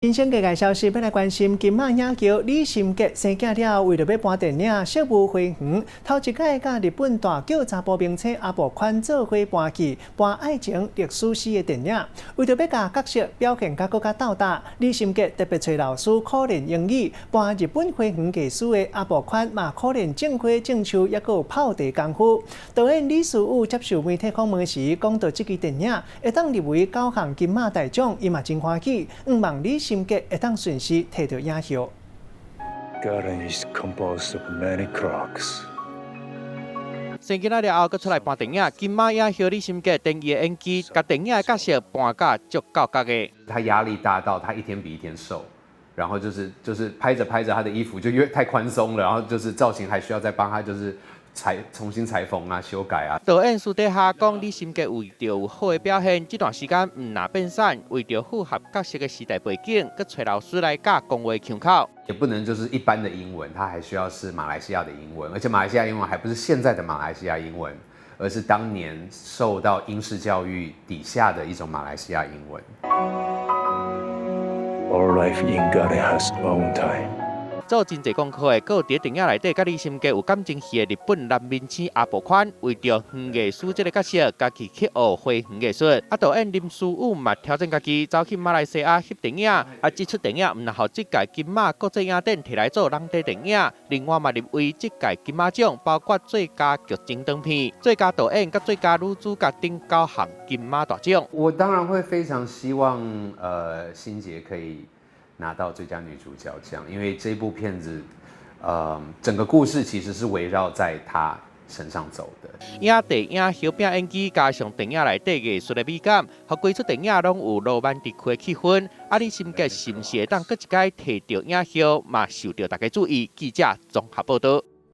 人生各界消息，欲來關心金馬影后李心潔生囝了後，為著欲搬電影《色霧花園》，頭一擺佮日本大叫查埔明星阿部寬做伙搬戲，搬愛情歷史詩的電影。為著欲共角色表現甲閣較鬥膽，李心潔特別揣老師苦練英語，搬日本花園藝師的阿部寬嘛苦練種花種樹，抑閣有泡茶功夫。導演李書武接受媒體訪問時，講到這支電影會當入圍九項金馬大獎，伊嘛真歡喜，向望李心潔會當順勢提著影后。 Garden is composed of many cracks. 生囝仔了後，閣出來搬電影，金馬影后李心潔憑伊的演技，共電影的角色搬甲足夠角的。他壓力大到他一天比一天瘦，然後就是拍着拍着，他的衣服就越太寬鬆了，然後就是造型還需要再幫他就是裁重新裁縫啊、修改啊。導演私底下講，李心潔為著有好的表現，這段時間毋若變瘦，為著符合角色的時代背景，閣揣老師來教講話腔口。也不能就是一般的英文，它還需要是馬來西亞的英文，而且馬來西亞英文還不是現在的馬來西亞英文，而是當年受到英式教育底下的一種馬來西亞英文。 All life in garden has own time. 做真濟功課的，閣有佇電影內底佮李心潔有感情戲的日本男明星阿部寬，為著園藝師這個角色，家己去學花園藝術。啊，導演林書武嘛挑戰家己，走去馬來西亞翕電影。啊，這齣電影毋若予這屆金馬國際影展提來做籠底電影，另外嘛入圍這屆金馬獎，包括最佳劇情長片、最佳導演、佮最佳女主角等九項金馬大獎。我當然會非常希望，心潔可以拿到最佳女主角獎，因為這部片子，整個故事其實是圍繞在她身上走的。影帝影后拼演技，加上電影內底藝術的美感，予規齣電影攏有羅曼蒂克的氣氛。啊，李心潔是毋是會當閣一擺提著影后，嘛受著大家注意。記者綜合報導。